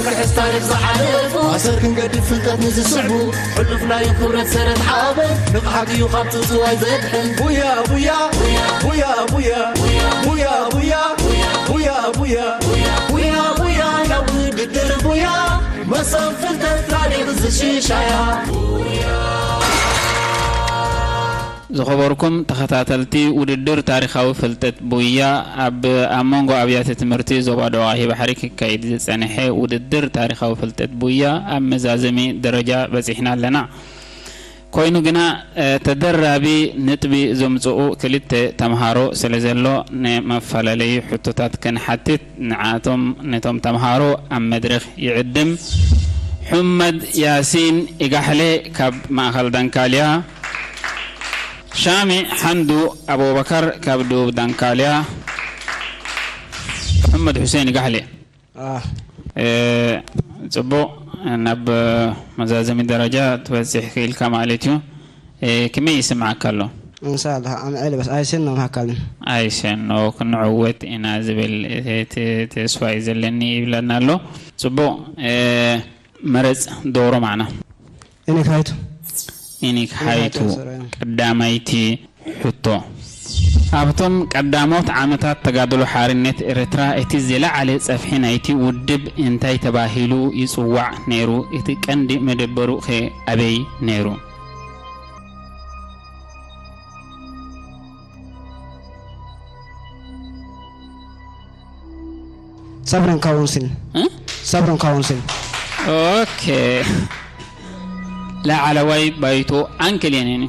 ክሕስ ታሪኽ ዝሓለፉ ኣሰር ክንገድፍ ፍልጠት ንዝስዕቡ ሕሉፍ ናይ ክብረት ሰረት ሓበን ንቕሓት እዩ ካብ ጽውጽዋይ ዘድሕን። ቡያ ቡያ ቡያ ቡያ ቡያ ቡያ ቡያ ቡያ ቡያ ቡያ ቡያ ቡያ ቡያ ቡያ ቡያ መሰብ ፍልጠት ታሪኽ ዝሽሻያ። ዝኸበርኩም ተኸታተልቲ ውድድር ታሪኻዊ ፍልጠት ቡያ፣ ኣብ ኣብ መንጎ ኣብያተ ትምህርቲ ዞባ ደቡባዊ ባሕሪ ክካየድ ዝጸንሐ ውድድር ታሪኻዊ ፍልጠት ቡያ ኣብ መዛዘሚ ደረጃ በጺሕና ኣለና። ኮይኑ ግና፣ እ፣ ተደራቢ ንጥቢ ዘምጽኡ ክልተ ተምሃሮ ስለ ዘሎ፣ ንመፈላለዩ ሕቶታት ክንሓትት ንዓቶም፣ ነቶም ተምሃሮ ኣብ መድረኽ ይዕድም። ሑመድ ያሲን ኢጋሕለ ካብ ማእከል ዳንካልያ፣ ሻሚ ሓንዱ ኣቡበከር ካብ ደቡብ ዳንካልያ፣ ሑመድ ሑሴን ኢጋሕለ። አ። እ፣ ጽቡቕ፣ ናብ መዛዘሚ ደረጃ ትበጽሕ ክኢልካ ማለት እዩ። እ፣ ከመይ ይስምዓካ ኣሎ? እንሻላህ፣ ኣምዕል በስ ኣይሸኖ መሃካልን። ኣይሸኖ፣ ክንዕወት ኢና ዝብል ተ-፣ ተ-፣ ተስፋ እዩ ዘለኒ ይብለና ኣሎ። ጽቡቕ፣ እ፣ መረጽ ዶሮ ማዕና። ኢኒክ ሃይቱ። ኢኒክ ሃይቱ። ቀዳማይቲ ሕቶ። ኣብቶም ቀዳሞት ዓመታት ተጋድሎ ሓርነት ኤርትራ፣ እቲ ዝለዓለ ጸፍሒ ናይቲ ውድብ እንታይ ተባሂሉ ይጽዋዕ ነይሩ? እቲ ቀንዲ መደበሩኸ ኣበይ ነይሩ? ሰብረን ካውንስል። እ? ሰብረን ካውንስል። ኦኬ። ላዕለዋይ ባይቶ ኣንክል የኔኒ።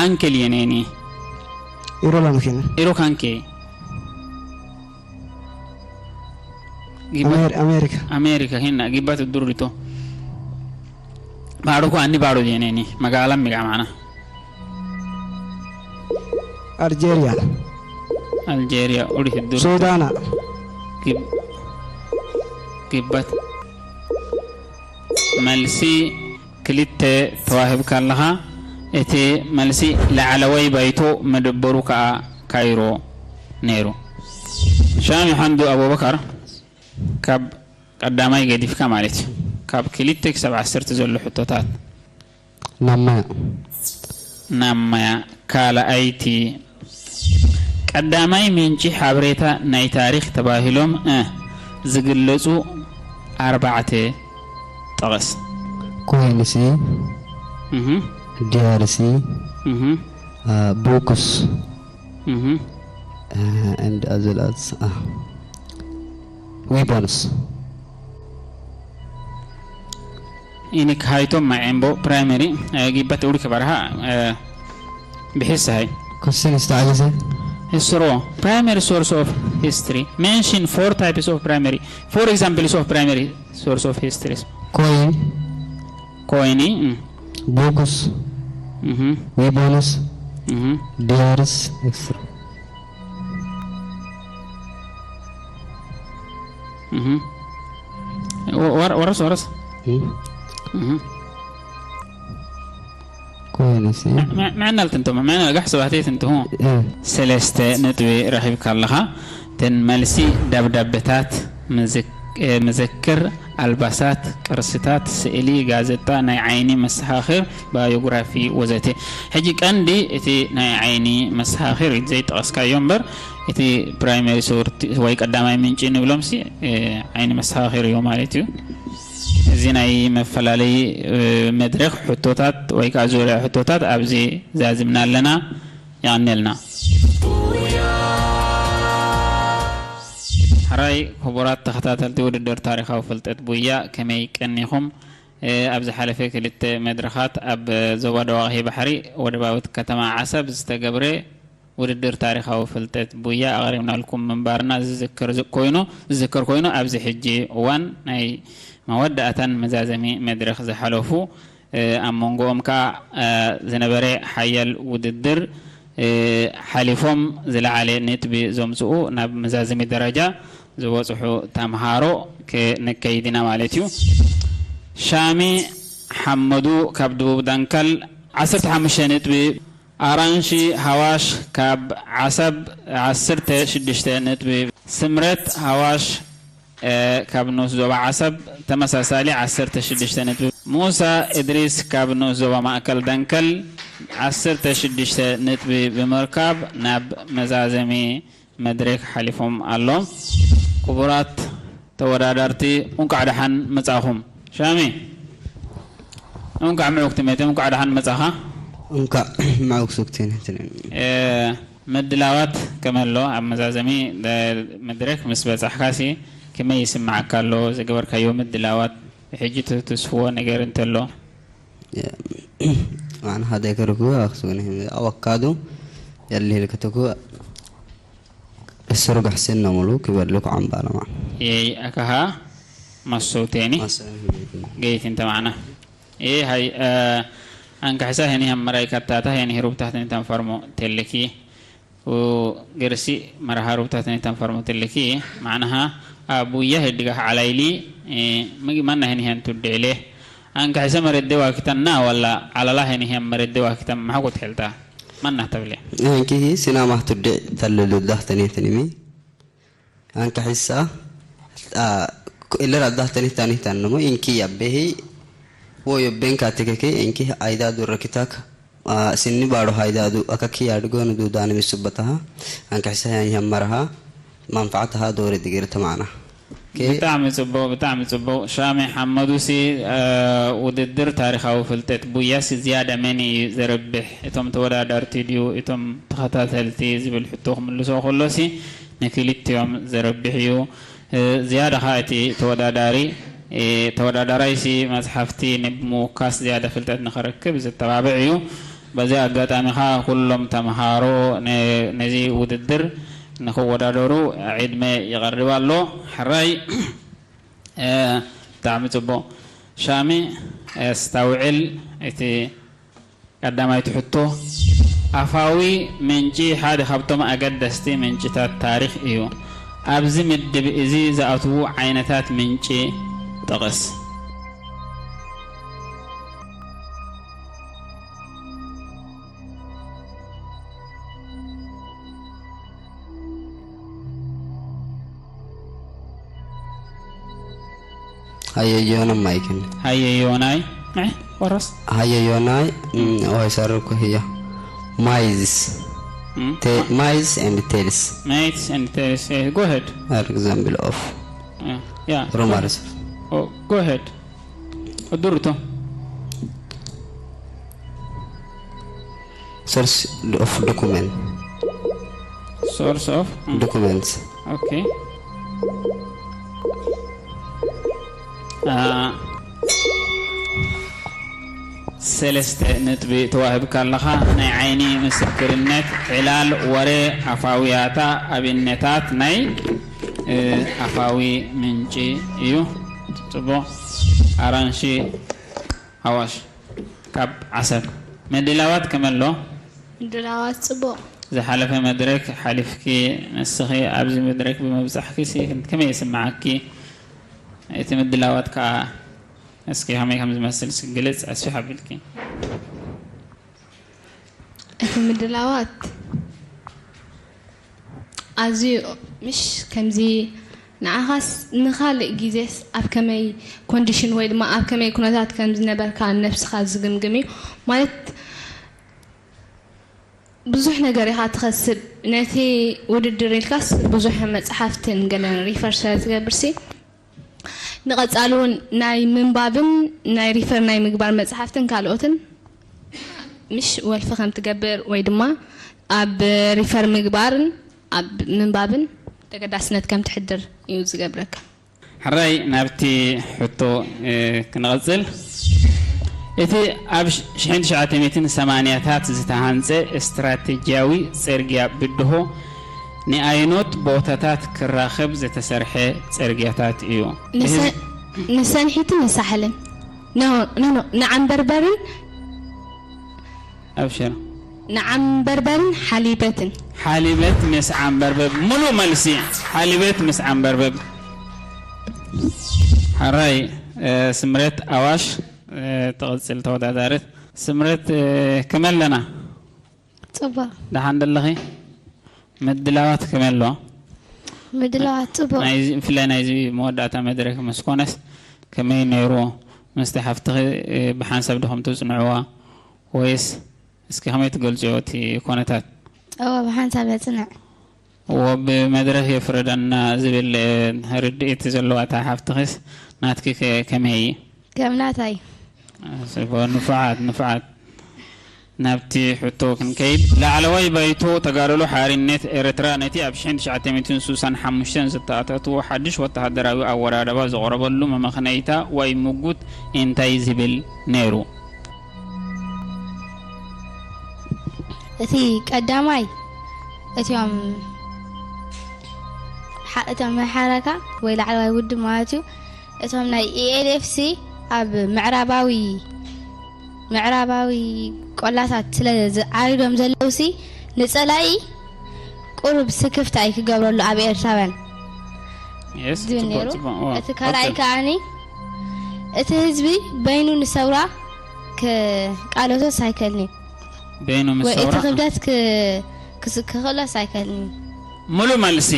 ኣንክል የኔኒ። ኢሮላ ምኪን። ኢሮ ካንኬ። ጊባ-፣ ኣሜር-፣ ኣሜሪካ። ኣሜሪካ ሂና ጊባት ዱሪቶ። ባዕዶ እኮ ኣኒ ባዕዶ ጀነኒ መጋላ ሚጋ ማዕና። ኣልጄሪያ። ኣልጄሪያ ኡሪት ዱር። ሱዳና። ጊብ-፣ ጊባት መልሲ ክልተ ተዋሂብካ ኣለኻ። እቲ መልሲ ላዕለዋይ ባይቶ መደበሩ ከኣ ካይሮ ነይሩ። ሻሚ ሓንዱ ኣቡበከር ካብ ቀዳማይ ገዲፍካ ማለት እዩ። ካብ ክልተ ክሳብ ዓሰርተ ዘሎ ሕቶታት። ናብ ማያ። ናብ ማያ ካልኣይቲ ቀዳማይ ምንጪ ሓበሬታ ናይ ታሪኽ ተባሂሎም፣ እ፣ ዝግለጹ ኣርባዕተ ጥቕስ። ኮይንሲ፣ እህ። ዲኣርሲ፣ እህ። አ፣ ቡክስ፣ እህ። አ፣ and as well as፣ አ፣ ዊፖንስ። Inik haytom ma'embo primary, eh, gibbat uri kabaraha, eh, bihisahay. Question is تعالى. Hisro, primary source of history. Mention four types of primary. Four examples of primary source of histories. Coin, Coini, mm. Books, Mhm. Weapons, Mhm. Diaries, et cetera. Mhm. Wa-, war-, waras, waras. Hmm? Mhm. Coins, eh? Mɛ-, mɛ-, mɛnal tentu, mɛnal gah sebahtɛ tentu. Eh. ሰለስተ ነጥቢ ረኺብካ ኣለኻ። ተን መልሲ ደብዳቤታት፣ መዘክ-፣ እ፣ መዘክር፣ ኣልባሳት፣ ቅርስታት፣ ስእሊ፣ ጋዜጣ፣ ናይ ዓይኒ መሰኻኽር፣ ባዮግራፊ ወዘተ። ሕጂ ቀንዲ እቲ ናይ ዓይኒ መሰኻኽር እዩ ዘይጠቐስካዮ እምበር፣ እቲ ፕራይመሪ ሶርት ወይ ቀዳማይ ምንጪ ንብሎምሲ፣ እ፣ ዓይኒ መሰኻኽር እዩ ማለት እዩ። እዚ ናይ መፈላለዪ፣ እ፣ መድረኽ ሕቶታት ወይ ከዓ ዙርያ ሕቶታት ኣብዚ ዛዝምና ኣለና። የቐንየልና። ሕራይ ክቡራት ተኸታተልቲ ውድድር ታሪኻዊ ፍልጠት ቡያ፣ ከመይ ቀኒኹም? እ፣ ኣብ ዝሓለፈ ክልተ መድረኻት ኣብ ዞባ ደቡባዊ ባሕሪ ወደባዊት ከተማ ዓሰብ ዝተገብረ ውድድር ታሪኻዊ ፍልጠት ቡያ ኣቕሪብናልኩም ምንባርና ዝዝከር ዝ-፣ ኮይኑ፣ ዝዝከር ኮይኑ፣ ኣብዚ ሕጂ እዋን ናይ መወዳእታን መዛዘሚ መድረኽ ዝሓለፉ፣ እ፣ ኣብ መንጎኦም ከኣ፣ እ፣ ዝነበረ ሓያል ውድድር፣ እ፣ ሓሊፎም ዝለዓለ ነጥቢ ዘምጽኡ ናብ መዛዘሚ ደረጃ ዝበጽሑ ተምሃሮ ክንከይድ ኢና ማለት እዩ። ሻሚ ሓመዱ ካብ ደቡብ ዳንካል ዓሰርተ ሓሙሽተ ነጥቢ ኣራንሺ ሃዋሽ ካብ ዓሰብ ዓሰርተ ሽዱሽተ ነጥቢ፣ ስምረት ሃዋሽ፣ እ፣ ካብ ንኡስ ዞባ ዓሰብ ተመሳሳሊ ዓሰርተ ሽዱሽተ ነጥቢ፣ ሙሳ እድሪስ ካብ ንኡስ ዞባ ማእከል ደንከል ዓሰርተ ሽዱሽተ ነጥቢ ብምርካብ ናብ መዛዘሚ መድረክ ሓሊፎም ኣለዉ። ክቡራት ተወዳደርቲ፣ እንኳዕ ደሓን መጻኹም። ሻሚ፣ እንኳዕ ምዕውግ ትሜት፣ እንኳዕ ደሓን መጻኻ። እንኳዕ ምዕውግ ሱክቴን ትንን። እ፣ ምድላዋት ከመይ ኣሎ? ኣብ መዛዘሚ ደ-፣ መድረክ ምስ በጻሕካሲ ከመይ ይስምዓካ ኣሎ? ዝገበርካዮ ምድላዋት፣ ሕጂ ት-፣ ትስፍዎ ነገር እንተሎ? የ-፣ ኣነ ሓደ ከርኩ ኣክሱን ኣወካዱ የልሂል ከተኩ እሰሩ ጋሕሴን ነሙሉ ክበድልኩ ዓምባለማ። የይ ኣካሃ ማሶቴኒ ማሰ- ገይት እንተ ማዕና። ይህ ሃይ፣ እ፣ ኣንካሕሳ ሄኒ ሀመራይ ካታታ ሄኒ ሂሩብታትን ተንፈርሞ ተልኪ። ኡ፣ ገርሲ መርሃ ሩብታትን ተንፈርሞ ተልኪ። ማዕናሃ፣ ኣቡያ ሄድጋ ዓላይሊ፣ እ፣ ምግ ማና ሄኒ ሄን ቱድዕሌ። ኣንካሕሳ መረደ ዋኪታና ዋላ ዓላላ ሄኒ ሄን መረደ ዋኪታን ማሕኮ ትሕልታ። ማና ተብሌ። እንኪ ሲናማ ቱድዕ ተልሉ ዳህተኔ ተንሚ። ኣንካሒሳ፣ አ፣ ኢለር ኣዳህ ተኒህ ታኒህ ታንሞ ኢንኪ ያቤሂ ወዮ ቤንካ ተከከ ኢንኪ ኣይዳ ዱረኪታክ፣ አ፣ ሲኒ ባዶ ሃይዳዱ ኣካኪ ያድጎ ንዱ ዳን ሚሱበታሃ፣ ኣንካሒሳ ያመራሃ ማንፋዓታሃ ዶሪ ድግር ተማዕና። ኦኬ። ብጣዕሚ ጽቡቕ፣ ብጣዕሚ ጽቡቕ። ሻሚ ሓመዱሲ፣ አ፣ ውድድር ታሪኻዊ ፍልጠት ቡያሲ ዝያዳ መን እዩ ዘረብሕ? እቶም ተወዳደርቲ ድዩ እቶም ተኸታተልቲ ዝብል ሕቶ ክምልሶ ከሎሲ፣ ንክልቲኦም ዘረብሕ እዩ። እ፣ ዝያዳ ኸኣ እቲ ተወዳዳሪ፣ እ፣ ተወዳዳራይሲ መጽሓፍቲ ንምውካስ ዝያዳ ፍልጠት ንኽረክብ ዘተባብዕ እዩ። በዚ ኣጋጣሚ ኸኣ ኩሎም ተምሃሮ ነ-፣ ነዚ ውድድር ንኽወዳደሩ ዕድመ ይቐርብ ኣሎ። ሕራይ፣ እ፣ ብጣዕሚ ጽቡቕ። ሻሚ፣ ኣስተውዕል፣ እቲ ቀዳማይቲ ሕቶ፣ ኣፋዊ ምንጪ ሓደ ካብቶም ኣገደስቲ ምንጭታት ታሪኽ እዩ። ኣብዚ ምድብ እዚ ዝኣትዉ ዓይነታት ምንጪ ጥቕስ። ሃየዮና ማይክን። ሃየዮናይ፣ ናይ ወረስ። ሃየዮናይ፣ ም፣ ኦይ፣ ሰርኩ ህያ። ማይዝስ። ም፣ ቴ-፣ ማ-፣ ማይዝ and ቴልስ። Mates and tales. Eh, go ahead. Are example of Yeah, yeah. Rumors. Oh, go ahead. ዱርቶ። Source of document. Source of? Mm. Documents. Okay. አ፣ ሰለስተ ነጥቢ ተዋሂብካ ኣለኻ። ናይ ዓይኒ ምስክርነት፣ ዕላል፣ ወረ፣ ኣፋውያታ፣ ኣብነታት ናይ፣ እ፣ ኣፋዊ ምንጪ እዩ። ጽቡቕ። ኣራንሺ ኣዋሽ ካብ ዓሰብ። ምድላዋት ከመሎ? ምድላዋት ጽቡቕ። ዝሓለፈ መድረክ ሓሊፍኪ፣ ንስኺ ኣብዚ መድረክ ብምብጻሕኪ ሲ ከመይ ይስምዓኪ? እቲ ምድላዋት ከኣ እስኪ ከመይ ከም ዝመስል ሲ ግልጽ ኣስፊሕ ኣቢልኪ። እቲ ምድላዋት ኣዝዩ ምሽ ከምዚ ንዓኻስ ንኻልእ ግዜስ ኣብ ከመይ ኮንዲሽን ወይ ድማ ኣብ ከመይ ኩነታት ከም ዝነበርካ ነብስኻ ዝግምግም እዩ። ማለት ብዙሕ ነገር ኢኻ ትኸስብ። ነቲ ውድድር ኢልካስ ብዙሕ መጽሓፍትን ገለን ሪፈር ስለ ትገብርሲ፣ ንቐጻሊ እውን ናይ ምንባብን ናይ ሪፈር ናይ ምግባር መጽሓፍትን ካልኦትን ምሽ ወልፊ ከም ትገብር ወይ ድማ ኣብ ሪፈር ምግባርን ኣብ ምንባብን ተገዳስነት ከም ትሕድር እዩ ዝገብረካ። ሕራይ ናብቲ ሕቶ፣ እ፣ ክንቐጽል። እቲ ኣብ ሽ-፣ ሽሕን ትሽዓተ ሚእትን ሰማንያታት ዝተሃንጸ ስትራቴጂያዊ ጽርግያ ብድሆ ንኣየኖት ቦታታት ክራኸብ ዝተሰርሐ ጽርግያታት እዩ? ንሰ-፣ ብህዝ-፣ ንሰንሒትን ንሳሕልን። ኖ፣ ኖ፣ ኖ፣ ንዓምበርበርን ኣብሽር። ንዓምበርበርን ሓሊበትን። ሓሊበት ምስ ዓምበርበብ። ሙሉእ መልሲ። ሓሊበት ምስ ዓምበርበብ። ሕራይ፣ እ፣ ስምረት ኣዋሽ፣ እ፣ ትቕጽል ተወዳዳሪት። ስምረት፣ እ፣ ከመይ ኣለና? ጽቡቕ። ደሓን ደለኺ? ምድላዋት ከመይ ኣለዋ? ምድላዋት ጽቡቕ። ናይዚ፣ ብፍላይ ናይዚ መወዳእታ መድረክ ምስ ኮነስ ከመይ ነይሩ? ምስቲ ሓፍትኺ፣ እ፣ ብሓንሳብ ዲኹም ትጽንዕዋ? ወይስ እስኪ ከመይ ትገልጽዮ እቲ ኮነታት? እወ፣ ብሓንሳብ የጽንዕ። እወ፣ ብመድረኽ የፍርደና ዝብል፣ እ፣ ርድኢት ዘለዋ እታ ሓፍትኺስ ናትኪ ከ-፣ ከመይ እዩ? ከም ናታይ። ጽቡቕ፣ ንፉዓት፣ ንፉዓት። ናብቲ ሕቶ ክንከይድ፣ ላዕለዋይ ባይቶ ተጋድሎ ሓርነት ኤርትራ ነቲ ኣብ ሽሕን ትሽዓተ ሚእትን ስሳን ሓሙሽተን ዝተኣታተዎ ሓድሽ ወተሃደራዊ ኣወዳድባ ዘቕረበሉ መመኽነይታ ወይ ምጉት እንታይ ዝብል ነይሩ? እቲ ቀዳማይ፣ እቲኦም ሓ-፣ እቶም መሓረካ ወይ ላዕለዋይ ውድብ ማለት እዩ። እቶም ናይ ኢ ኤል ኤፍ ሲ ኣብ ምዕራባዊ፣ ምዕራባዊ ቆላታት ስለ ዝ-፣ ዓሪዶም ዘለውሲ፣ ንጸላኢ ቁሩብ ስክፍታ እዩ ክገብረሉ ኣብ ኤርትራውያን። የስ፣ ዝብል ጽቡቕ፣ ነይሩ። ጽቡቕ። ኦ፣ እቲ ካልኣይ ኦኬ። ከኣኒ፣ እቲ ህዝቢ በይኑ ንሰውራ ክቃለሶስ ኣይከልኒ። በይኑ ምስ ወይ እቲ ሰውራ። ክብደት ክ-፣ ክስ-፣ ክኽእሎስ ኣይከልኒ። ሙሉእ መልሲ።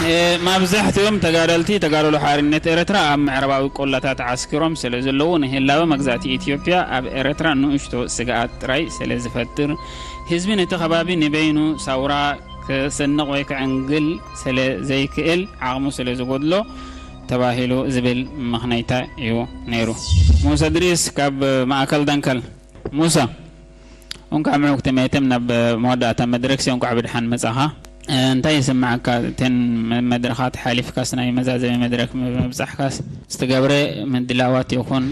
እ፣ ማብዛሕትኦም ተጋደልቲ ተጋድሎ ሓርነት ኤርትራ ኣብ ምዕራባዊ ቆላታት ዓስኪሮም ስለ ዘለዉ፣ ንህላወ መግዛእቲ ኢትዮጵያ ኣብ ኤርትራ ንእሽቶ ስግኣት ጥራይ ስለ ዝፈጥር፣ ህዝቢ ነቲ ከባቢ ንበይኑ ሳውራ ክስንቕ ወይ ክዕንግል ስለ ዘይክእል፣ ዓቕሙ ስለ ዝጎድሎ ተባሂሉ ዝብል ምኽነይታ እዩ ነይሩ። ሙሳ እድሪስ ካብ ማእከል ደንከል። ሙሳ፣ እንኳዕ ምዑግ ተመየተም ናብ መወዳእታ መድረክ ሲ እንኳዕ ብድሓን መጻኻ። እ፣ እንታይ ይስምዓካ? እተን መ-፣ መድረኻት ሓሊፍካስ ናይ መዛዘሚ መድረክ ምብጻሕካስ ዝትገብረ ምድላዋት ይኹን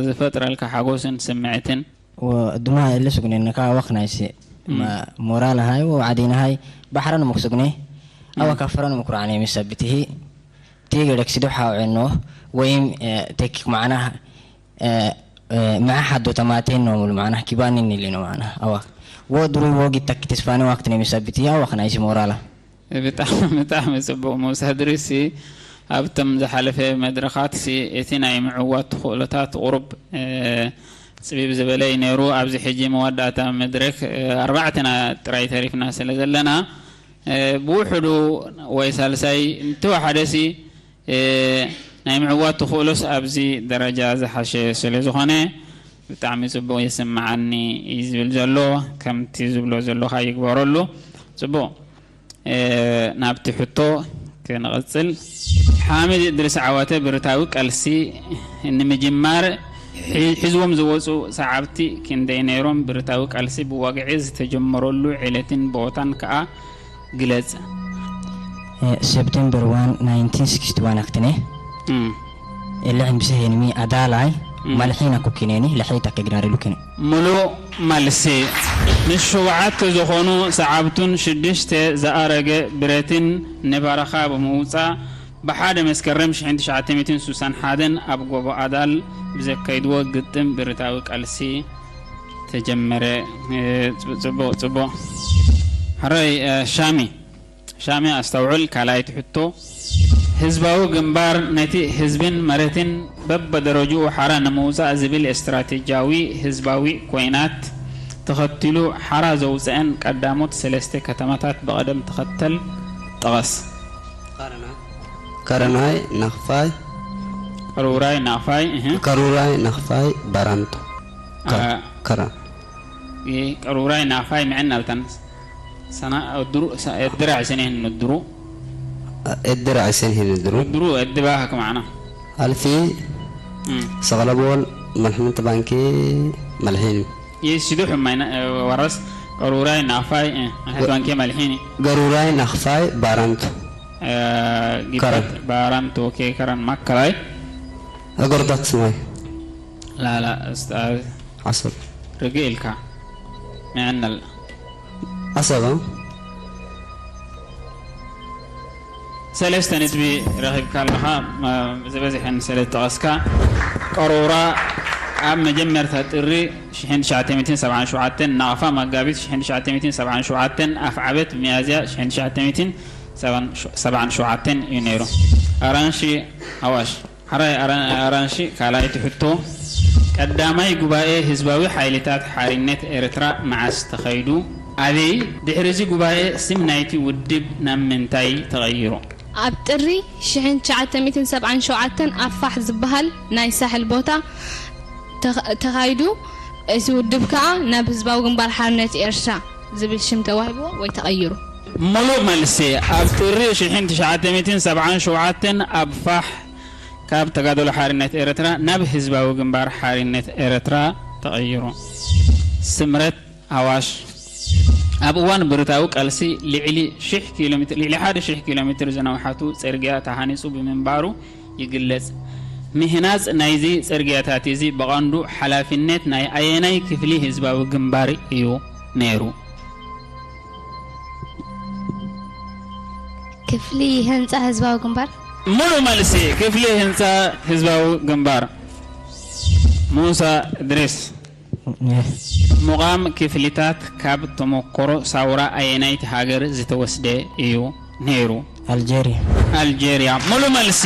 ዝፈጥረልካ ሓጎስን ስምዕትን? ወ-፣ ድማ እልስ ጉኔ ነካ ወኽ ናይሲ ም። ማ-፣ ሞራል ሃይ ወ ዓዲና ሃይ ባሕረን ሙክስግኔ ኣዋ ካፈረን ሙኩራዕኔ ምሰብትሂ ቲገ ደክሲዶ ሓውዕኖ ወይም፣ እ፣ ቴኪክ ማዕና እ፣ እ፣ መዓ ሓዶ ተማቴን ነው ሙሉ ማዕና ኪባኒ ኒሊ ነው ማዕና። ኣዋ። ወ ድሩይ ወጊ ተኪ ተስፋኒ ዋክት ነው የሚሰብት ያው ዋክና ይሲ ሞራላ። ብጣዕሚ ብጣዕሚ ጽቡቕ ሙሳ ድሪሲ ኣብቶም ዝሓለፈ መድረኻት ሲ እቲ ናይ ምዕዋት ተኽእሎታት ቁሩብ፣ እ፣ ጽቢብ ዝበለ እዩ ነይሩ። ኣብዚ ሕጂ መወዳእታ መድረክ፣ እ፣ ኣርባዕተና ጥራይ ተሪፍና ስለ ዘለና፣ እ፣ ብውሕዱ ወይ ሳልሳይ እንተወሓደ ሲ እ፣ ናይ ምዕዋት ተኽእሎስ ኣብዚ ደረጃ ዝሓሸ ስለ ዝኾነ ብጣዕሚ ጽቡቕ ይስምዓኒ እዩ ዝብል ዘሎ። ከምቲ ዝብሎ ዘለኻ ይግበረሉ። ጽቡቕ። እ፣ ናብቲ ሕቶ ክንቕጽል። ሓሚድ እድሪስ ዓዋተ ብረታዊ ቃልሲ ንምጅማር ሒ-፣ ሒዝዎም ዝወጹ ሰዓብቲ ክንደይ ነይሮም? ብረታዊ ቃልሲ ብወግዒ ዝተጀመረሉ ዕለትን ቦታን ከኣ ግለጽ። እ፣ September one, nineteen sixty one ኣክትነ። እም። እልሕን ብሰሄንሚ ኣዳላይ እም። ማልሒን ኣኩኪኔኒ፣ ለሐይ ታከ ግዳሪ ሉኪነ። ምሉእ መልሲ። ንሸውዓተ ዝኾኑ ሰዓብቱን ሽዱሽተ ዝኣረገ ብረትን ንበረኻ ብምውጻእ፣ ብሓደ መስከረም ሽሕን ትሽዓተ ሚእትን ስሳን ሓደን ኣብ ጎቦ ኣዳል ብዘካይድዎ ግጥም ብረታዊ ቃልሲ ተጀመረ። እ፣ ጽቡ-፣ ጽቡቕ፣ ጽቡቕ። ሕራይ፣ እ፣ ሻሚ። ሻሚ ኣስተውዕል፣ ካልኣይቲ ሕቶ፣ ህዝባዊ ግንባር ነቲ ህዝብን መሬትን በበደረጅኡ ሓራ ንምውጻእ ዝብል ስትራቴጂያዊ ህዝባዊ ኲናት ተኸቲሉ ሓራ ዘውጽአን ቀዳሞት ሰለስተ ከተማታት ብቐደም ተኸተል ጥቐስ። ከረናይ፣ ናኽፋይ፣ ቀሩራይ፣ ናቕፋይ፣ እህ። ቀሩራይ፣ ናኽፋይ፣ ባራንቱ። ከ-፣ አ- ከረ- ይ-፣ ቀሩራይ፣ ናቕፋይ፣ ምዕን ኣልታን። ሰና-፣ ድሩ-፣ ሰ-፣ እድራ ዕሰን ይህን ድሩ። እድራ ዕሰን ይህን ድሩ። ድሩ እድባ ሀክ ማዕና። ኣልፊ፣ እም። ሰቕለቦል፣ መልሕምንቲ ባንኪ፣ መልሒን። ይህ ሲዱ ሕማይና፣ እ፣ ወረስ፣ ቀሩራይ፣ ናቕፋይ፣ እ፣ መልሕምንቲ ባንኪ፣ መልሒን። ገሩራይ፣ ናኽፋይ፣ ባራንቱ። እ፣ ጊበት፣ ከረን። ባራንቱ፣ ኦኬ፣ ከረን፣ ማከላይ። እገርዳት ስማይ። ላላ፣ እስታ-፣ ዓሰብ። ርግእ ኢልካ። ምዕነል። ዓሰብ፣ እ? ሰለስተ ነጥቢ ረኺብካ ኣለኻ፣ ማ-፣ ዝበዝሐን ስለ ዝጠቐስካ። ቀሮራ ኣብ መጀመርታ ጥሪ ሽሕን ትሽዓተ ሚእትን ሰብዓን ሸውዓተን፣ ናቕፋ መጋቢት ሽሕን ትሽዓተ ሚእትን ሰብዓን ሸውዓተን፣ ኣፍዓበት ሚያዝያ ሽሕን ትሽዓተ ሚእትን ሰብዓን ሸውዓተን እዩ ነይሩ። ኣራንሺ ኣዋሽ። ሓራይ ኣራ-፣ ኣራንሺ፣ ካልኣይቲ ሕቶ፣ ቀዳማይ ጉባኤ ህዝባዊ ሓይልታት ሓርነት ኤርትራ መዓስ ተኻይዱ? ኣበይ ድሕሪ እዚ ጉባኤ ስም ናይቲ ውድብ ናብ ምንታይ ተቐይሩ? ኣብ ጥሪ ሽሕን ትሽዓተ ሚእትን ሰብዓን ሸውዓተን ኣብ ፋሕ ዝበሃል ናይ ሳሕል ቦታ ተኸ-፣ ተኻይዱ፣ እቲ ውድብ ከኣ ናብ ህዝባዊ ግንባር ሓርነት ኤርትራ ዝብል ሽም ተዋሂብዎ ወይ ተቐይሩ። ሙሉእ መልሲ፣ ኣብ ጥሪ ሽሕን ትሽዓተ ሚእትን ሰብዓን ሸውዓተን ኣብ ፋሕ ካብ ተጋድሎ ሓርነት ኤርትራ ናብ ህዝባዊ ግንባር ሓርነት ኤርትራ ተቐይሩ። ስምረት ኣዋሽ። ኣብ እዋን ብረታዊ ቃልሲ ልዕሊ ሽሕ ኪሎ ሜትር፣ ልዕሊ ሓደ ሽሕ ኪሎ ሜትር ዝነውሓቱ ጽርግያ ተሃኒጹ ብምንባሩ ይግለጽ። ምህናጽ ናይዚ ጽርግያታት እዚ ብቐንዱ ሓላፍነት ናይ ኣየናይ ክፍሊ ህዝባዊ ግንባር እዩ ነይሩ? ክፍሊ ህንጻ ህዝባዊ ግንባር። ሙሉእ መልሲ፣ ክፍሊ ህንጻ ህዝባዊ ግንባር። ሙሳ እድሪስ። ምቓም ክፍሊታት ካብ ተመክሮ ሳውራ ኣየናይቲ ሃገር ዝተወስደ እዩ ነይሩ? ኣልጀርያ። ኣልጀርያ። ሙሉእ መልሲ።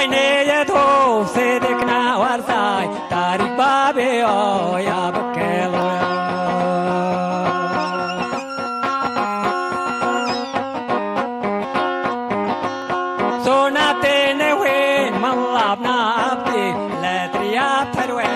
Neyet hofsedek na warsay, tarik babeo ya bakelo. Sonatene wen malabna abdi, letriya terwe.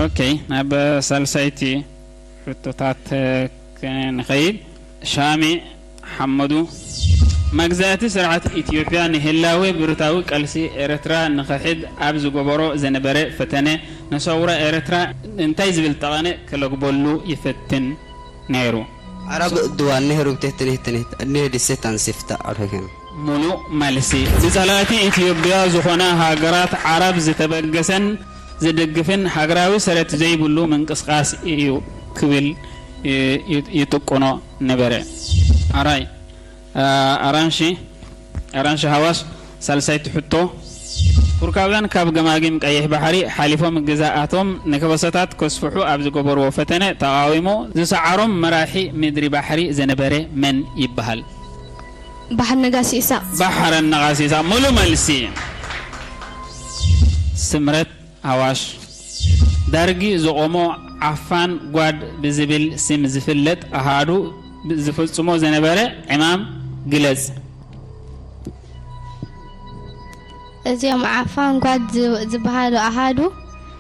ኦኬ፣ ናብ ሳልሳይቲ ሕቶታት ክንኸይድ። ሻሚ ሓመዱ፣ መግዛእቲ ስርዓት ኢትዮጵያ ንህላወ ብረታዊ ቃልሲ ኤርትራ ንኽሕዝ ኣብ ዝገበሮ ዝነበረ ፈተነ፣ ንሰውራ ኤርትራ እንታይ ዝብል ጠቐነ ከለግበሉ ይፈትን ነይሩ? ዓረብ ድዋ ነህሩ ብቴትኔትኔት እድኔ ድሴት ኣንሲፍታ ኣርህክን። ሙሉእ መልሲ፣ ብጸላእቲ ኢትዮጵያ ዝኾና ሃገራት ዓረብ ዝተበገሰን ዝድግፍን ሃገራዊ ሰረት ዘይብሉ ምንቅስቓስ እዩ ክብል ይጥቅኖ ነበረ። ኣራይ ኣራንሺ ኣራንሺ ሃዋሽ ሳልሳይቲ ሕቶ፣ ቱርካውያን ካብ ገማጊም ቀይሕ ባሕሪ ሓሊፎም ግዛኣቶም ንከበሳታት ከስፍሑ ኣብ ዝገበርዎ ፈተነ ተቓዊሙ ዝሰዓሮም መራሒ ምድሪ ባሕሪ ዝነበረ መን ይበሃል? ባሕር ነጋሲ ኢሳቕ። ባሕር ነጋሲ ኢሳቕ። ሙሉእ መልሲ። ስምረት ኣዋሽ ዳርጊ ዝቖሞ ዓፋን ጓድ ብዝብል ስም ዝፍለጥ ኣሃዱ ዝፍጽሞ ዝነበረ ዕማም ግለጽ። እዚኦም ዓፋን ጓድ ዝበሃሉ ኣሃዱ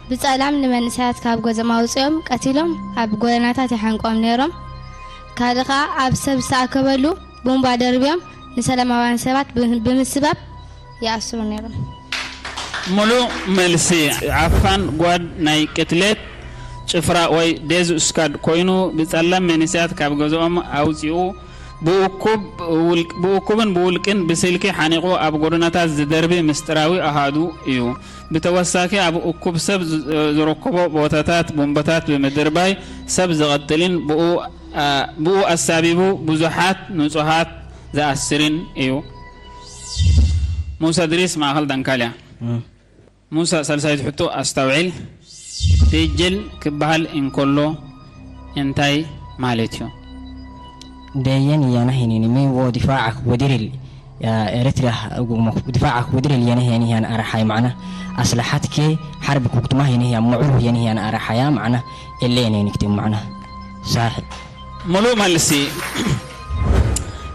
ብጸላም ንመንእሰያት ካብ ገዝኦም ኣውጺኦም ቀቲሎም ኣብ ጎደናታት ይሓንቅዎም ነይሮም። ካልእ ከኣ ኣብ ሰብ ዝተኣከበሉ ቡምባ ደርብዮም ንሰላማውያን ሰባት ብምስባብ ይኣስሩ ነይሮም። ሙሉእ መልሲ፣ ዓፋን ጓድ ናይ ቅትለት ጭፍራ ወይ ዴዝ ስኳድ ኮይኑ ብጸላም መንእሰያት ካብ ገዝኦም ኣውጺኡ ብእኩብን ብውልቅን ብስልኪ ሓኒቑ ኣብ ጎደናታት ዝደርቢ ምስጢራዊ ኣሃዱ እዩ። ብተወሳኺ ኣብ እኩብ ሰብ ዝረከቦ ቦታታት ቡምባታት ብምድርባይ ሰብ ዝቐትልን ብኡ ኣሳቢቡ ብዙሓት ንጹሃት ዝኣስርን እዩ። ሙሳ እድሪስ ማእኸል ዳንካልያ። ሙሳ ሳልሳይቲ ሕቶ ኣስታውዕል። ደጀን ክበሃል እንከሎ እንታይ ማለት እዩ? ደየን እያና ሄኔኒ ሚ wo difaaca wadirir Eritrea difaaca wadirir yana heni hiyan araxay macna aslaxat ke xarbi kugtuma heni hiyan mucur heni hiyan araxaya macna ele heni nikti macna saaxib. ሙሉእ መልሲ።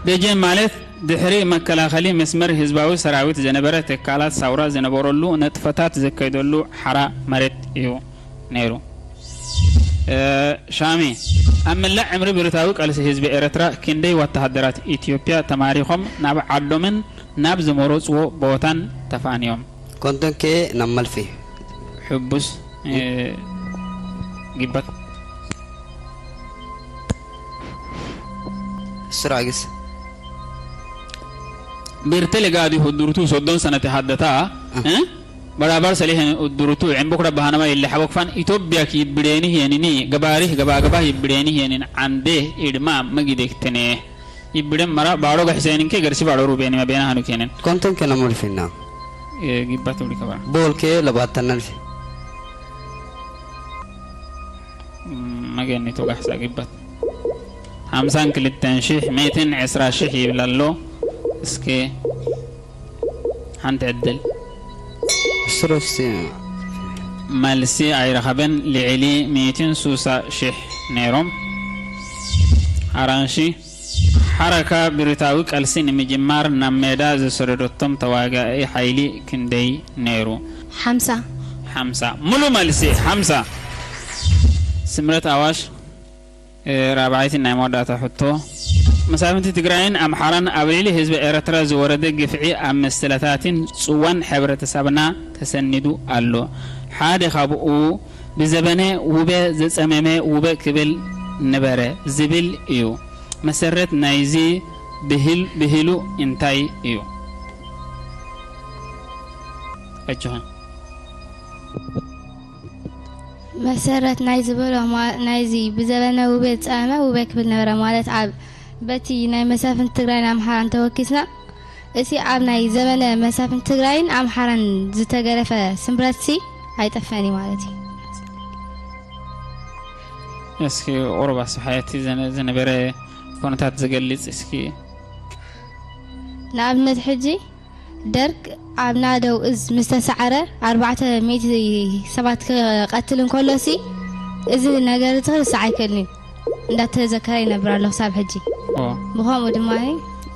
ደጀን ማለት ድሕሪ መከላኸሊ መስመር ህዝባዊ ሰራዊት ዝነበረ ትካላት ሳውራ ዝነበረሉ ነጥፈታት ዘካይደሉ ሓራ መሬት እዩ ነይሩ። ሻሚ፣ ኣብ መላእ ዕምሪ ብረታዊ ቃልሲ ህዝቢ ኤረትራ ክንደይ ወተሃደራት ኢትዮጵያ ተማሪኾም ናብ ዓዶምን ናብ ዝመረጽዎ ቦታን ተፋንዮም? ኮንተንኬ ናብ መልፊ። ሕቡስ ጊበት ስራግስ Birte legaadi huddurutu soddon sanati haddata barabar salihen uddurutu embukra bahanama ille habokfan Itobia ki ibbireeni hiyenini gabaarih gabagaba ibbireeni hiyenin ande idma magidektene ibbiren mara baaro gaxiseeninke garsi baaro rubenima bena hanu kenen konton kena mulfinna gibbat uli kabara bolke labaatan alfi መገኒቱ ጋሕሳ ግበት ሓምሳን ክልተን ሽሕ ሜትን ዕስራ ሽሕ ይብል ኣሎ። እስከ ሓንቲ ዕድል ስረስቲ መልሲ ኣይረኸበን። ልዕሊ ሜትን ሱሳ ሽሕ ነይሮም። ኣራንሺ ሓረካ ብረታዊ ቃልሲ ንምጅማር ናብ ሜዳ ዝሰደደቶም ተዋጋኢ ሓይሊ ክንደይ ነይሩ? ሓምሳ። ሓምሳ። ሙሉ መልሲ ሓምሳ። ስምረት ኣዋሽ ራብዓይቲ ናይ መወዳእታ ሕቶ። መሳፍንቲ ትግራይን ኣምሓራን ኣብ ልዕሊ ህዝቢ ኤረትራ ዝወረደ ግፍዒ ኣብ ምስላታትን ጽዋን ሕብረተሰብና ተሰኒዱ ኣሎ። ሓደ ካብኡ ብዘበነ ውበ ዘጸመመ ውበ ክብል ነበረ ዝብል እዩ። መሰረት ናይዚ ብሂል-፣ ብሂሉ እንታይ እዩ? ኣጆኻ። መሰረት ናይ ዝበሎ ማ-፣ ናይዚ ብዘበነ ውበ ዝጸመመ ውበ ክብል ነበረ ማለት ኣብ በቲ ናይ መሳፍንቲ ትግራይን ኣምሓራን ተወኪስና፣ እቲ ኣብ ናይ ዘበነ መሳፍንቲ ትግራይን ኣምሓራን ዝተገረፈ ስምረትሲ ኣይጠፍእን እዩ ማለት እዩ። እስኪ ቁሩብ ኣስፍሓዮ እቲ ዘነ-፣ ዝነበረ ኩነታት ዝገልጽ እስኪ። ንኣብነት ሕጂ ደርግ ኣብ ናደው እዝ ምስ ተሳዕረ ኣርባዕተ ሚእቲ ሰባት ክቐትል እንከሎሲ፣ እዚ ነገር እዚ ክርሳዕ ኣይክእልን እዩ። እንዳተዘከረ ይነብር ኣሎ ክሳብ ሕጂ። ኦ። ብኸምኡ ድማ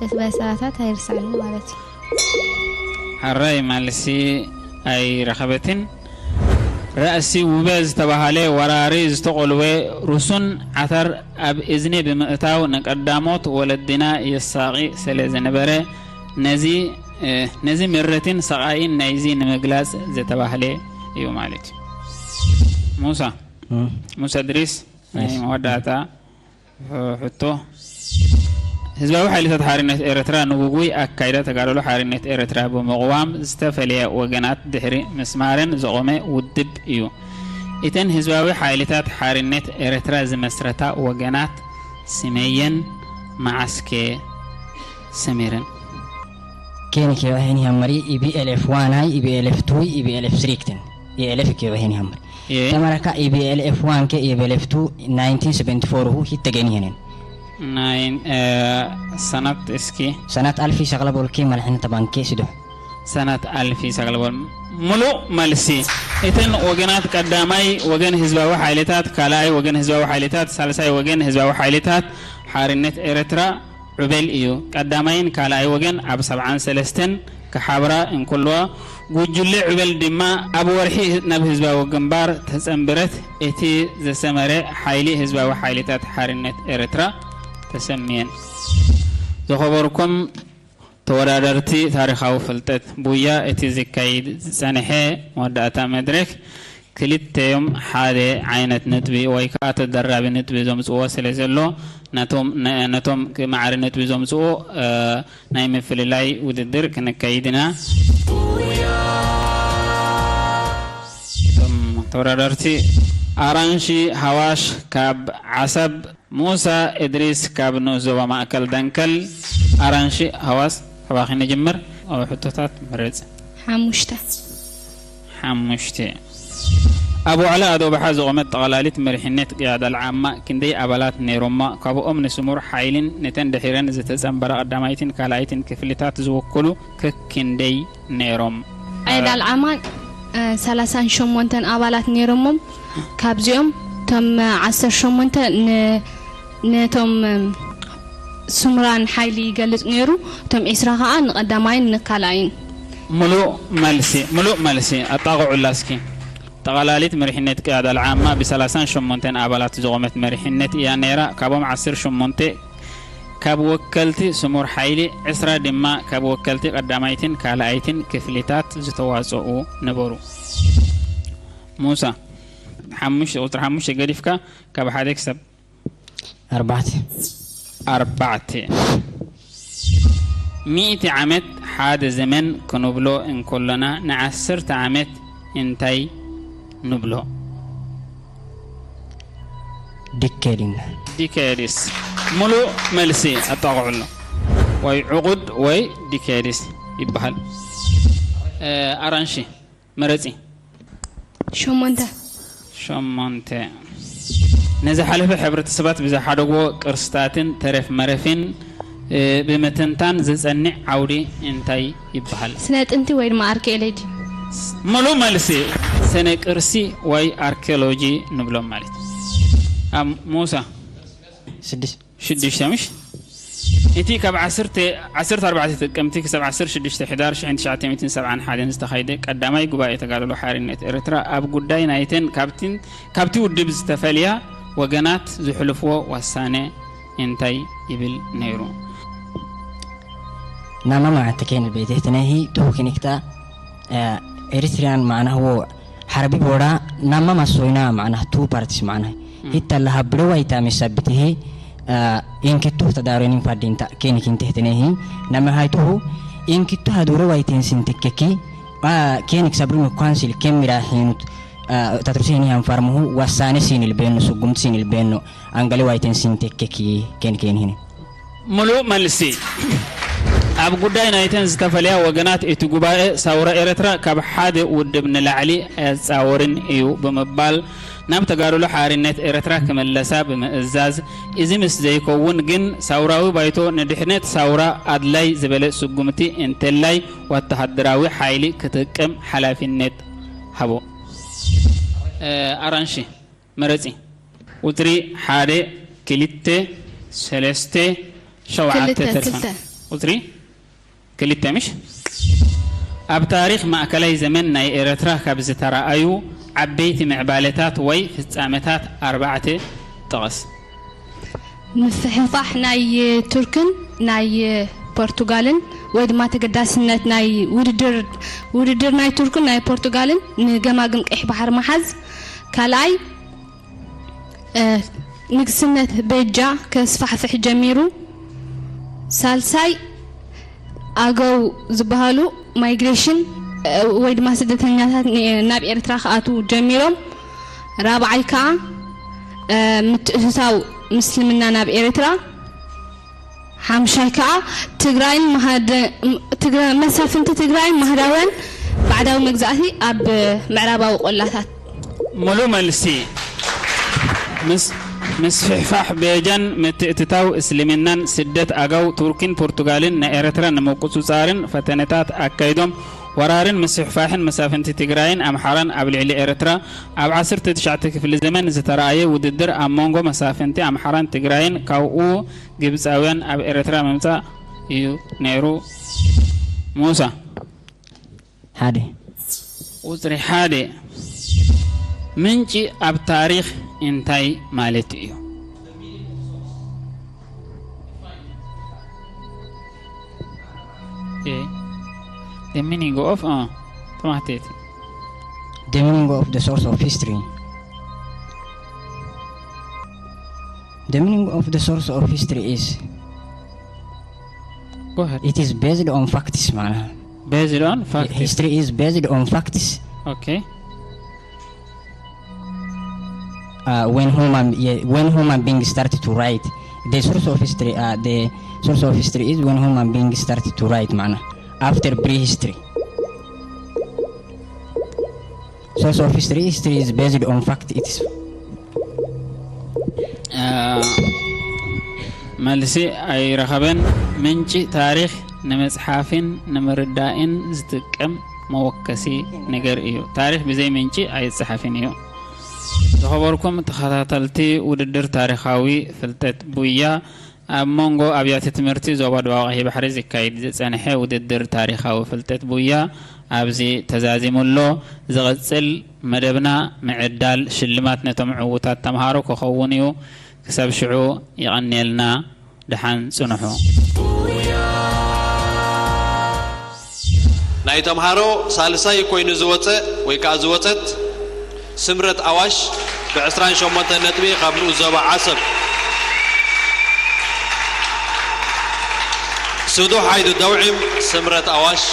እቲ በሰላታት ኣይርሳዕን ማለት እዩ። ሓራይ ማልሲ ኣይረኸበትን። ራእሲ ውበ ዝተባሃለ ወራሪ ዝተቆልወ ሩሱን ዓተር ኣብ እዝኒ ብምእታው ንቀዳሞት ወለድና የሳቒ ስለ ዝነበረ ነዚ፣ እ፣ ነዚ ምረትን ሰቓይን ናይዚ ንምግላጽ ዝተባህለ እዩ ማለት እዩ። ሙሳ፣ እም። ሙሳ እድሪስ፣ ናይ እሺ። መወዳእታ ሕ-፣ ሕቶ፣ ህዝባዊ ሓይልታት ሓርነት ኤርትራ ንውጉይ ኣካይዳ ተጋድሎ ሓርነት ኤርትራ ብምቕዋም ዝተፈለየ ወገናት ድሕሪ ምስማረን ዝቖመ ውድብ እዩ። እተን ህዝባዊ ሓይልታት ሓርነት ኤርትራ ዝመስረታ ወገናት ስመየን መዓስከ ሰሚረን? Keni kewaheni hammari E B L F one i, E B L F two i, E B L F three kten. E L F kewaheni hammari. Ee. Tamaraka E B L F one ke E B L F two nineteen seventy-four hu hitte geni henen. ናይ፣ እ፣ ሰናት እስኪ። ሰናት ኣልፊ ሰቅለ ቦልኬ መልሕነ ተባንኬ ስዱሕ። ሰናት ኣልፊ ሰቅለ ቦል-፣ ሙሉእ መልሲ። እተን ወገናት ቀዳማይ ወገን ህዝባዊ ሓይልታት፣ ካልኣይ ወገን ህዝባዊ ሓይልታት፣ ሳልሳይ ወገን ህዝባዊ ሓይልታት ሓርነት ኤርትራ ዑበል እዩ። ቀዳማይን ካልኣይ ወገን ኣብ ሰብዓን ሰለስተን ክሓብራ እንከለዋ፣ ጉጅለ ዑበል ድማ ኣብ ወርሒ ናብ ህዝባዊ ግንባር ተጸንብረት። እቲ ዘሰመረ ሓይሊ ህዝባዊ ሓይልታት ሓርነት ኤርትራ ተሰምየን። ዝኸበርኩም ተወዳደርቲ ታሪኻዊ ፍልጠት ቡያ፣ እቲ ዝካይድ ዝጸንሐ መወዳእታ መድረክ ክልተዮም ሓደ ዓይነት ነጥቢ ወይ ከዓ ተደራቢ ነጥቢ ዘምጽእዎ ስለ ዘሎ፣ ነቶም፣ ነ-፣ ነቶም ማዕረ ነጥቢ ዘምጽኡ፣ እ፣ ናይ ምፍልላይ ውድድር ክነካይድ ኢና። እቶም ተወዳደርቲ፣ ኣራንሺ ሃዋሽ ካብ ዓሰብ፣ ሙሳ እድሪስ ካብ ንኡስ ዞባ ማእከል ደንከል። ኣራንሺ ሃዋስ፣ ካባኺ ንጅምር። ኣብ ሕቶታት ምረጽ። ሓሙሽተ። ሓሙሽተ። ኣብ ዋዕላ ኣዶብሓ ዝቖመት ጠቕላሊት መሪሕነት ቅያዳ ልዓማ ክንደይ ኣባላት ነይሮማ? ካብኦም ንስሙር ሓይሊን ነተን ድሒረን ዝተጸንበራ ቀዳማይትን ካልኣይትን ክፍልታት ዝውክሉ ከክንደይ ነይሮም? ኣየዳል ዓማን፣ እ፣ ሰላሳን ሸሞንተን ኣባላት ነይሮሞም። ካብዚኦም እቶም ዓሰርተ ሸሞንተ ን-፣ ነቶም፣ እ፣ ስሙራን ሓይሊ ይገልጽ ነይሩ። እቶም ዒስራ ኸኣ ንቐዳማይን ንካልኣይን። ምሉእ መልሲ፣ ምሉእ መልሲ። ኣጣቕዑላ እስኪ። ጠቓላሊት መሪሕነት ቅያዳ ልዓማ ብሰላሳን ሸሞንተን ኣባላት ዝቖመት መሪሕነት እያ ነይራ። ካብኦም ዓሰርተ ሸሞንተ ካብ ወከልቲ ስሙር ሓይሊ፣ ዕስራ ድማ ካብ ወከልቲ ቀዳማይትን ካልኣይትን ክፍሊታት ዝተዋጽኡ ነበሩ። ሙሳ፣ ሓሙሽተ፣ ቁጽሪ ሓሙሽተ ገዲፍካ ካብ ሓደ ክሳብ ኣርባዕተ። ኣርባዕተ። ሚእቲ ዓመት ሓደ ዘመን ክንብሎ እንከሎና፣ ንዓሰርተ ዓመት እንታይ ንብሎ? ዲኬድ ኢና። ዲኬድስ። ሙሉእ መልሲ ኣጣቕዑ ኣሎ። ወይ ዕቑድ ወይ ዲኬድስ ይበሃል። እ፣ ኣራንሺ መረጺ። ሸሞንተ። ሸሞንተ። ንዝሓለፈ ሕብረተሰባት ብዝሓደግዎ ቅርስታትን ተረፍ መረፍን፣ እ፣ ብምትንታን ዝጸንዕ ዓውዲ እንታይ ይበሃል? ስነ ጥንቲ ወይ ድማ ኣርኪኦሎጂ። ሙሉእ መልሲ። ስነ ቅርሲ ወይ ኣርኪኦሎጂ ንብሎም ማለት እዩ። ኣብ ሙሳ። ስድስት። ሽዱሽተ ምሽ? እቲ ካብ ዓሰርተ፣ ዓሰርተ ኣርባዕተ ጥቅምቲ ክሳብ ዓሰርተ ሽዱሽተ ሕዳር ሽሕን ትሽዓተ ሚእትን ሰብዓን ሓደን ዝተኻየደ ቀዳማይ ጉባኤ ተጋድሎ ሓርነት ኤርትራ ኣብ ጉዳይ ናይተን ካብቲን፣ ካብቲ ውድብ ዝተፈልያ ወገናት ዝሕልፍዎ ዋሳነ እንታይ ይብል ነይሩ? Nama maate keen beete tene hi tuhu kinikta, eh, Eritrean maana huo Harbi boda nama masoina ma'ana two parts ma'ana. Hitta laha bro waita misabbitihi, ah, inkittu tadaronin fadinta kenikin tehtenehi. Nama haituhu inkittu haduro waiten sintekkeki. Ah, kenik sabrinu council kemira hinut, ah, tatrusini han farmuhu wasane sinil benu sugum sinil benu. Angali waiten sintekkeki ken ken hini. ምሉእ መልሲ። ኣብ ጉዳይ ናይተን ዝተፈለያ ወገናት እቲ ጉባኤ፣ ሳውራ ኤርትራ ካብ ሓደ ውድብ ንላዕሊ ኣየጻወርን እዩ ብምባል፣ ናብ ተጋድሎ ሓርነት ኤርትራ ክምለሳ ብምእዛዝ፣ እዚ ምስ ዘይከውን ግን፣ ሳውራዊ ባይቶ ንድሕነት ሳውራ ኣድላይ ዝበለ ስጉምቲ እንተላይ፣ ወተሃደራዊ ሓይሊ ክጥቀም ሓላፊነት ሃቦ። እ፣ ኣራንሺ። መረጺ። ቁጽሪ ሓደ፣ ክልተ፣ ሰለስተ፣ ሸውዓተ ክልተ፣ ተርፋ። ክልተ። ቁጽሪ ክልተ ምሽ? ኣብ ታሪኽ ማእከላይ ዘመን ናይ ኤረትራ ካብ ዝተራእዩ ዓበይቲ ምዕባለታት ወይ ፍጻመታት ኣርባዕተ ጥቐስ። ምፍሕፋሕ ናይ ቱርክን ናይ ፖርቱጋልን ወይ ድማ ተገዳስነት ናይ ውድድር፣ ውድድር ናይ ቱርክን ናይ ፖርቱጋልን ንገማግም ቀይሕ ባሕሪ ምሓዝ። ካልኣይ፣ እ፣ ንግስነት በጃ ከስፋሕፍሕ ጀሚሩ። ሳልሳይ፣ ኣገው ዝበሃሉ ማይግሬሽን፣ እ፣ ወይ ድማ ስደተኛታት ን-፣ ናብ ኤርትራ ክኣትዉ ጀሚሮም። ራብዓይ ከኣ፣ እ፣ ምትእትታው ምስልምና ናብ ኤርትራ። ሓምሻይ ከኣ ትግራይን ማህደ-፣ ትግራ-፣ መሳፍንቲ ትግራይን ማህዳውያን ባዕዳዊ መግዛእቲ ኣብ ምዕራባዊ ቆላታት። ሙሉ መልሲ። ምስ-፣ ምስፍሕፋሕ ቤጃን ምትእትታው እስልምናን ስደት ኣጋው ቱርኪን ፖርቱጋልን ንኤረትራ ንምቁጽጻርን ፈተነታት ኣካይዶም። ወራርን ምስፍሕፋሕን መሳፍንቲ ትግራይን ኣምሓራን ኣብ ልዕሊ ኤረትራ ኣብ ዓሰርተ ትሽዓተ ክፍሊ ዘመን ዝተራእየ ውድድር ኣብ መንጎ መሳፍንቲ ኣምሓራን ትግራይን ካብኡ ግብጻውያን ኣብ ኤረትራ ምምጻእ እዩ ነይሩ። ሙሳ። ሓደ። ቁጽሪ ሓደ። ምንጪ ኣብ ታሪኽ እንታይ ማለት እዩ? እ፣ the meaning of፣ እ፣ ተማህተት። The meaning of the source of history. The meaning of the source of history is, go ahead, it is based on facts, man. Based on facts. History is based on facts. Okay. Uh, when human, yeah, when human beings started to write, the source of history, uh, the source of history is when human beings started to write, man. After prehistory. Source of history, history is based on fact, it is. አ፣ መልሲ ኣይረኸበን። ምንጪ ታሪኽ ንምጽሓፍን ንምርዳእን ዝጥቀም መወከሲ ነገር እዩ። ታሪኽ ብዘይ ምንጪ ኣይጸሓፍን እዩ። ዝኸበርኩም ተኸታተልቲ ውድድር ታሪኻዊ ፍልጠት ቡያ፣ ኣብ መንጎ ኣብያተ ትምህርቲ ዞባ ደቡብ ቀይሕ ባሕሪ ዝካየድ ዝጸንሐ ውድድር ታሪኻዊ ፍልጠት ቡያ ኣብዚ ተዛዚሙ ኣሎ። ዝቕጽል መደብና ምዕዳል ሽልማት ነቶም ዕዉታት ተምሃሮ ክኸውን እዩ። ክሳብ ሽዑ ይቐንየልና፣ ደሓን ጽንሑ። ናይ ተምሃሮ ሳልሳይ ኮይኑ ዝወጸ ወይ ከኣ ዝወጸት ስምረት ኣዋሽ ብ ዕስራን ሸሞንተን ነጥቢ ካብ ንኡስ ዞባ ዓሰብ። ስዱሕ ሓይዱ ደውዒም ስምረት ኣዋሽ።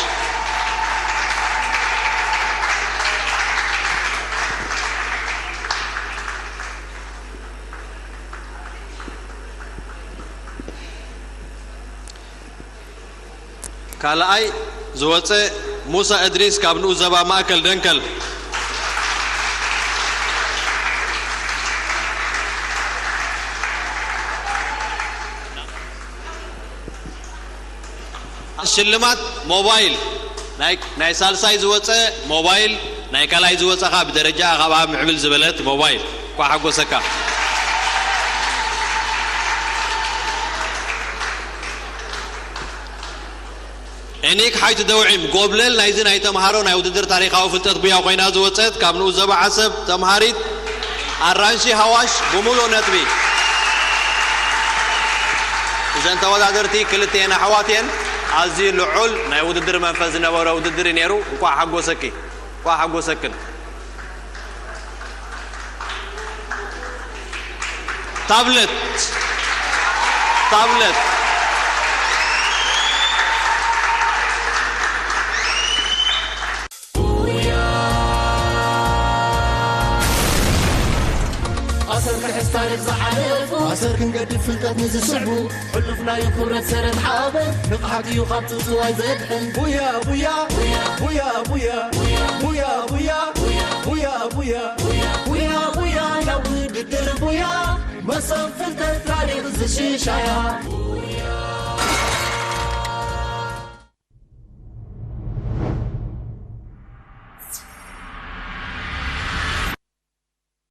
ካልኣይ ዝወጸ ሙሳ እድሪስ ካብ ንኡስ ዞባ ማእከል ደንከል። ሽልማት ሞባይል፣ ናይ፣ ናይ ሳልሳይ ዝወጸ ሞባይል፣ ናይ ካልኣይ ዝወጸ ከኣ ብደረጃ ካብኣ ምዕብል ዝበለት ሞባይል። እንኳዕ ሓጎሰካ። ኤኒክ ሓይቱ ደውዒም ጎብለል ናይዚ ናይ ተምሃሮ ናይ ውድድር ታሪኻዊ ፍልጠት ቡያ ኮይና ዝወጸት ካብ ንኡስ ዞባ ዓሰብ ተምሃሪት ኣራንሺ ሃዋሽ ብምሉእ ነጥቢ። እዘን ተወዳደርቲ ክልቲኤን ኣሕዋት እየን። ኣዝዩ ልዑል ናይ ውድድር መንፈስ ዝነበሮ ውድድር እዩ ነይሩ። እንኳዕ ሓጎሰኪ፣ እንኳዕ ሓጎሰክን። ታብለት፣ ታብለት። ኣሰር ክሕዝ ታሪኽ ዝሓለፉ ኣሰር ክንገድፍ ፍልጠት ንዝስዕቡ ሕሉፍናዩ ክብረት ሰረት ሓበን ንቕሓት እዩ ካብ ጽውጽዋይ ዘድሕን ቡያ ቡያ ቡያ ቡያ ቡያ ቡያ ቡያ ቡያ ቡያ ቡያ ቡያ ናብ ውድድር ቡያ መሰብ ፍልጠት ታሪኽ ዝሽሻያ